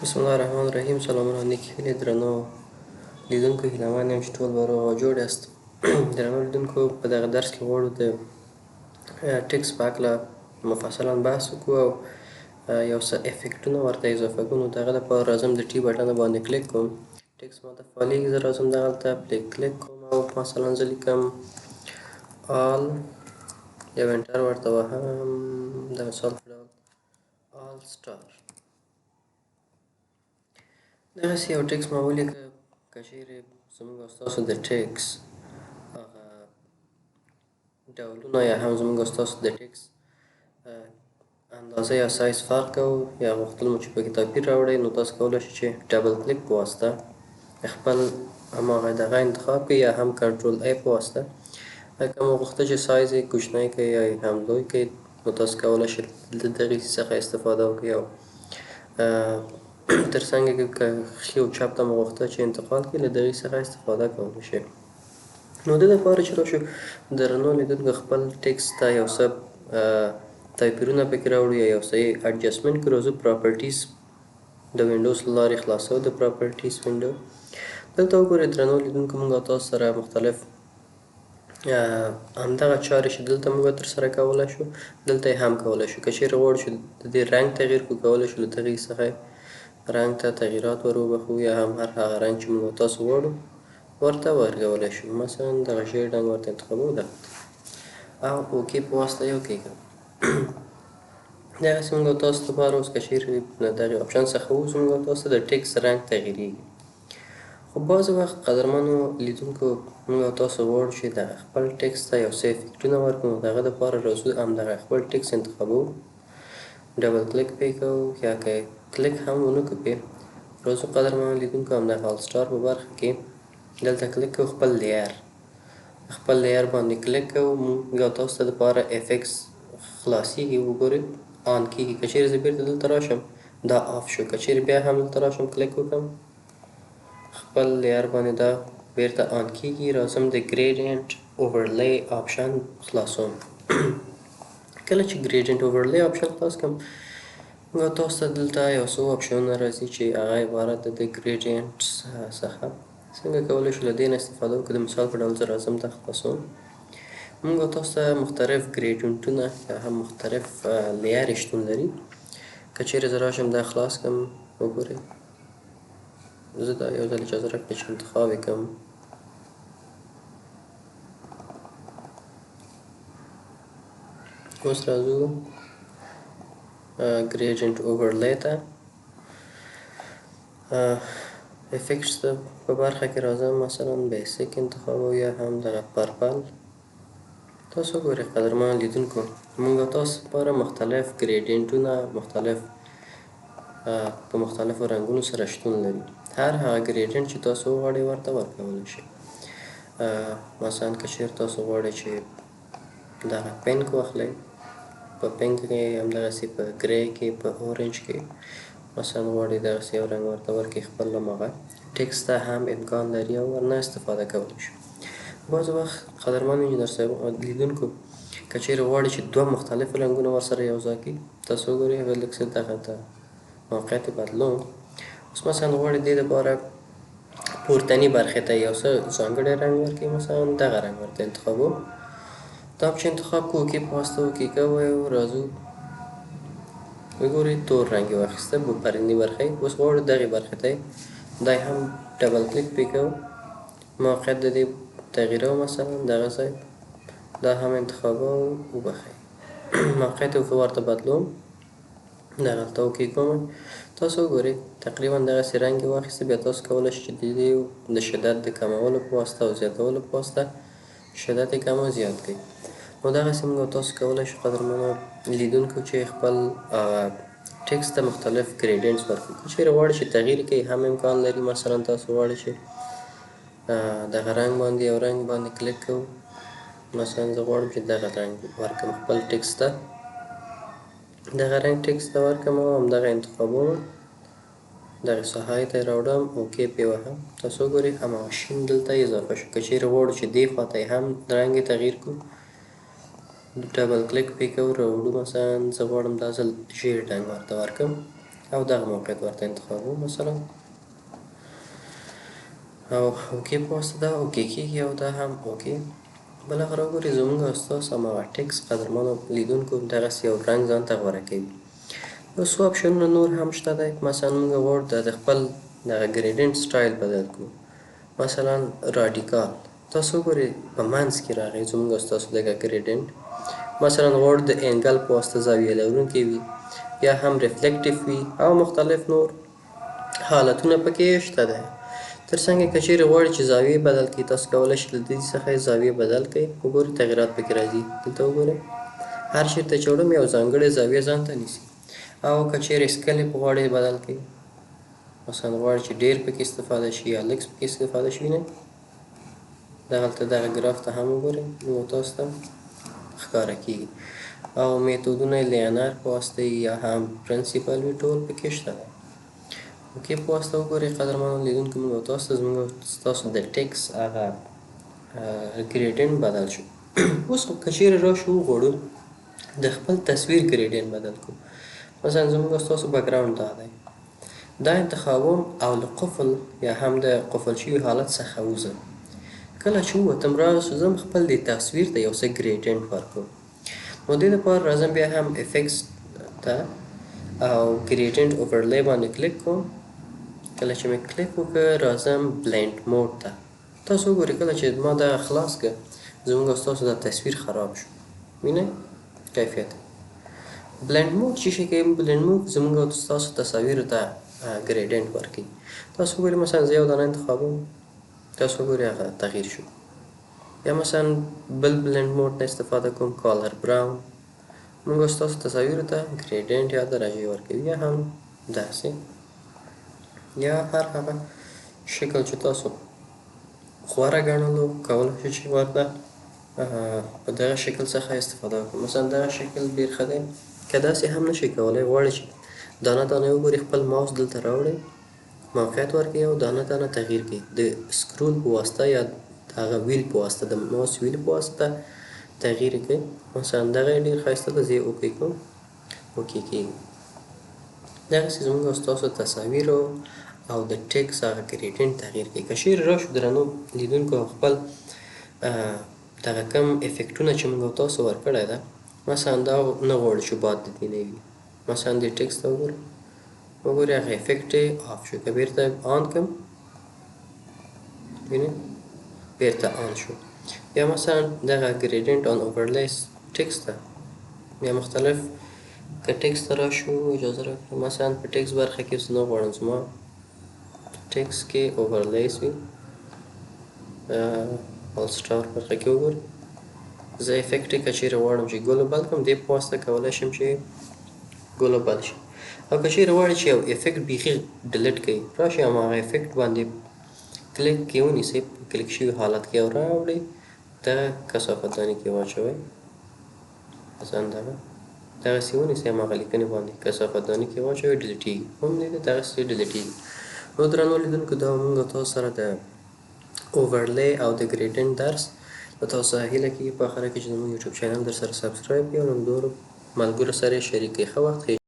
بسم الله الرحمن الرحیم. سلامونه نیکې هیلې درنو لیدونکو، هیله من یم چې ټول به روغ او جوړ یاست. درنو لیدونکو، په دغه درس کې غواړو د text په هکله مفصلا بحث وکړو او یو څه افکتونه ورته اضافه کړو. نو د هغه لپاره راځم د T button باندې کلیک کوم، text ماته فعالېږي، زه راځم دغلته پرې کلیک کوم او مثلا زه لیکم all، یو enter ورته وهم، د مثال په ډول all star. دغسې یو text ما ولیکه. که چیرې زموږ او ستاسو د text هغه ډولونه یا هم زموږ او ستاسو د text اندازه یا سایز فرق کوو یا غوښتل مو چې پکې توپیر راوړئ، نو تاسو کولی شئ چې double click په واسطه خپل هماغه دغه انتخاب کړئ یا هم control A په واسطه. که مو غوښته چې سایز یې کوچنی کړئ یا یې هم لوی کړئ، نو تاسو کولی شئ له دغې څخه استفاده وکړئ او ترڅنګ که ښي او چپ ته مو غوښته چې انتقال کړئ، له دغې څخه استفاده کولی شئ. نو د دې لپاره چې راشو درنو لیدونکو، خپل text ته یو څه توپیرونه پکې راوړو یا یو څه یې adjustment کړو، زه properties د وینډوز له لارې خلاصوو. د properties window دلته وګورئ درنو لیدونکو، موږ تاسو سره مختلف همدغه چارې چې دلته موږ ترسره کولی شو، دلته یې هم کولی شو. که چیرې غواړو چې د دې رنګ تغییر کړو، کولی شو له دغې څخه رنګ ته تغییرات ور وبخښو یا هم هر هغه رنګ چې موږ تاسو غواړو ورته ورکولی شو. مثلا دغه ژیړ رنګ ورته انتخابوو دغه او OK په واسطه یې OK کوو. دغسې موږ تاسو لپاره اوس که چیرې له دغې option څخه ووځو، موږ تاسو ته د text رنګ تغییریږي. خو بعضې وخت قدرمنو لیدونکو، موږ تاسو غواړو چې دغه خپل text ته یو څه افکتونه ورکړو. نو د هغه دپاره راځو همدغه خپل text انتخابوو، double click پرې کوو یا که کلیک هم ونه کړو پرې، راځو قدرمنو لیدونکو همدغه all star په برخه کې دلته کلیک کوو، خپل layer باندې کلیک کوو. موږ تاسو ته دپاره effects خلاصیږي، وګورئ on کیږي. که چیرې زه بیرته دلته راشم دا off شو، که چیرې بیا هم دلته راشم کلیک وکړم خپل layer باندې دا بیرته on کیږي. راځم د gradient overlay option خلاصوم. کله چې gradient overlay option خلاص کړم، موږ تاسو ته دلته یو څو option ونه راځي چې هغه عبارت ده د gradient څخه. څنګه کولی شو له دې نه استفاده وکړو؟ د مثال په ډول زه راځم دا خلاصوم. موږ تاسو ته مختلف gradient ونه یا هم مختلف layer ې شتون لري. که چیرې زه راشم دا خلاص کړم، وګورئ زه دا یو ځل اجازه راکړئ چې انتخاب یې کړم. اوس راځو gradient overlay ته، effects ته په برخه کې راځم، مثلا basic انتخابوو یا هم دغه purple. تاسو وګورئ قدرمن لیدونکو، موږ تاسو لپاره مختلف gradient ونه مختلف په مختلفو رنګونو سره شتون لري. هر هغه gradient چې تاسو وغواړئ ورته ورکولی شئ. مثلا که چیرې تاسو غواړئ چې دغه pink واخلئ، په pink کې همدغسې په grey کې په orange کې مثلا غواړئ دغسې یو رنګ ورته ورکړئ، خپل هماغه text ته هم امکان لري او ورنه استفاده کولی شو. بعضې وخت قدرمن انجینر صاحب لیدونکو، که چیرې غواړئ چې دوه مختلف رنګونه ورسره یو ځای کړي، تاسو وګورئ هغه لږ څه دغه ته موقعیت بدلوم. اوس مثلا غواړئ دې دپاره پورتني برخې ته یو څه ځانګړی رنګ ورکړي، مثلا دغه رنګ ورته انتخابوو. دا چې انتخاب کړو OK په واسطه OK کوو، راځو وګورئ تور رنګ یې واخیسته په پرني برخه یې. اوس غواړو دغې برخې ته دا هم double click پرې کوو، موقعیت د دې تغییروو، مثلا دغه ځای دا هم انتخابوو وبخښئ، موقعیت یې ورته بدلوم، دغلته OK کوم. تاسو وګورئ تقریبا دغسې رنګ یې واخیسته. بیا تاسو کولی شئ چې د دې د شدت د کمولو په واسطه او زیاتولو په واسطه شدت یې کم او زیات کړئ. نو دغسې موږ تاسو کولی شو قدرمنو لیدونکو چې خپل text ته مختلف gradients ورکړو. که چیرې غواړئ چې تغییر کړئ هم امکان لري. مثلا تاسو غواړئ چې دغه رنګ باندې یو رنګ باندې کلیک کوو، مثلا زه غواړم چې دغه رنګ ورکړم خپل text ته، دغه رنګ text ته ورکړم او همدغه انتخابوم، دغه ساحې ته یې راوړم، OK پرې وهم. تاسو وګورئ هماغه شین دلته اضافه شو. که چیرې غواړو چې دې خوا ته یې هم رنګ یې تغییر کړو، double click پرې کوو، راوړو، مثلا زه غواړم دا ځل ژیړ رنګ ورته ورکړم، او دغه موقعیت ورته انتخابوم مثلا، او okay په واسطه دا okay کېږي او دا هم okay. بالاخره وګورئ زموږ او ستاسو هماغه text قدرمنو لیدونکو دغسې یو رنګ ځان ته غوره کوي. یو څو آپشنونه نور هم شته دی. مثلا موږ غواړو د خپل دغه gradient style بدل کړو، مثلا radical. تاسو وګورئ په منځ کې راغی زموږ او ستاسو دغه gradient. مثلا غواړو د angle په واسطه زاویه لرونکی وي یا هم reflective وي او مختلف نور حالتونه پکې شته دی. ترڅنګ که چیرې غواړئ چې زاویې بدل کړئ، تاسو کولی شئ له دې څخه یې زاویې بدل کړئ. وګورئ تغیرات پکې راځي. دلته وګورئ هر چیرته چې وړم یو ځانګړې زاویه ځان ته نیسي. او که چیرې scale یې غواړئ بدل کړئ، مثلا غواړئ چې ډېر پکې استفاده شي یا لږ پکې استفاده شي، وینئ دغلته دغه ګراف ته هم وګورئ نو تاسو ته ښکاره کېږي. او میتودونه یې linear په واسطه یا هم principal وي، ټول پکې شته دی. okay په واسطه وګورئ قدرمنو لیدونکو، موږ او تاسو ته زموږ ستاسو د ټیکس هغه gradient بدل شو. اوس که چیرې راشو وغواړو د خپل تصویر gradient بدل کړو، مثلا زموږ ستاسو background دا دی، دا انتخابوم او له قفل یا هم د قفل شوي حالت څخه وځم. کله چې ووتم راځم خپل دې تصویر ته یو څه gradient ورکوم. نو دې لپاره راځم بیا هم effects ته او gradient overlay باندې کلیک کوم. کله چې مې کلیک وکړ راځم blend mode ته. تاسو وګورئ کله چې ما دا خلاص کړ زموږ او ستاسو دا تصویر خراب شو. وینئ کیفیت blend mode چې شي کوي، blend mode زموږ او ستاسو تصاویرو ته gradient ورکوي. تاسو وګورئ مثلا زه یو دانه انتخابوم، تاسو وګورئ هغه تغییر شو. یا مثلا بل blend mode نه استفاده کوم، color brown، موږ او ستاسو تصاویرو ته gradient یا درجه ورکوي، یا هم داسې یا هر هغه شکل چې تاسو غوره ګڼلو کولی شئ چې ورته په دغه شکل څخه استفاده وکړو. مثلا دغه شکل ډېر ښه دی، که داسې هم نشئ کولی غواړئ چې دانه دانه وګورئ، خپل ماوس دلته راوړئ، موقعیت ورکړئ او دانه دانه تغییر کړئ د scroll په واسطه یا هغه wheel په واسطه، د mouse wheel په واسطه تغییر کړئ. مثلا دغه یې ډېر ښایسته ده، زه یې okay کوم، okay کېږي. دغسې زموږ او ستاسو تصاویرو او د ټیکس هغه gradient تغییر کوي. که چیرې راشو درنو لیدونکو او خپل دغه کوم افکتونه چې موږ او تاسو ورکړی ده، مثلا دا نه غواړو چې باد د دې نه وي، مثلا دې ټیکس ته وګورئ، وګورئ هغه effect یې off شو. که بیرته on کړم، وینئ بیرته on شو. یا مثلا دغه gradient on overlays text ته یا مختلف که ټیکس ته راشو، اجازه راکړئ، مثلا په ټیکس برخه کې اوس نه غواړم زما ټیکس کې overlays وي، all star برخه کې وګورئ، زه effect یې که چیرې غواړم چې global کړم، دې په واسطه کولی شم چې global شي. او که چیرې غواړئ چې یو effect بیخي delete کړئ، راشئ هماغه effect باندې کلیک کې ونیسئ، په کلیک شوي حالت کې او راوړئ دغه کثافتداني کې واچوئ، مثلا دغسې ونیسئ هماغه لیکنې باندې کثافتداني کې واچوئ، delete یږي، هم دې دغسې delete یږي. نو درنو لیدونکو دا موږ تاسو سره د overlay او د gradient درس. له تاسو څخه هیله کېږي په اخره کې چې زموږ YouTube channel در سره subscribe کړئ او له نورو ملګرو سره یې شریک کړئ. ښه وخت.